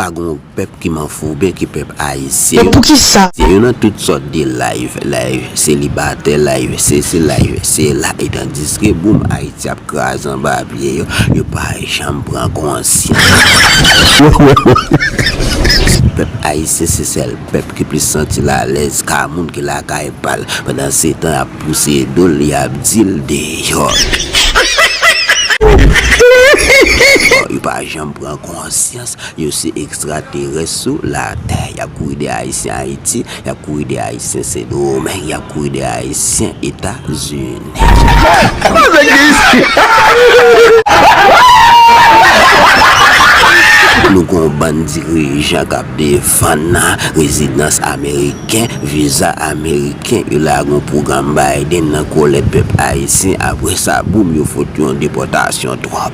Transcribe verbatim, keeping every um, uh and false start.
Pa gon pèp ki manfouben ke pèp ayisyen. Men poukisa? Se youn nan tout sòt de live, live selibatè, live sesi, live sela, e tandiske boum, Ayiti ap kraze anba pye yo, yo pa janm pran konsyans. Pèp ayisyen se sèl pèp ki plis santi l alèz ka moun ki lakay pa l. Pandan se tan, y ap pouse do l, y ap di l deyò. Yo pa janm pran konsyans, yo se ekstraterès sou latè. Y ap kouri dèyè Ayisyen Ayiti, y ap kouri dèyè Ayisyen Sendomeng, y ap kouri dèyè Ayisyen Etazini. Nou gon bann dirijan k ap defann rezidans ameriken, viza ameriken, yo lage yon pwogram Biden nan kòlèt pèp ayisyen, apre sa, boum, yo fout yon depòtasyon twòp.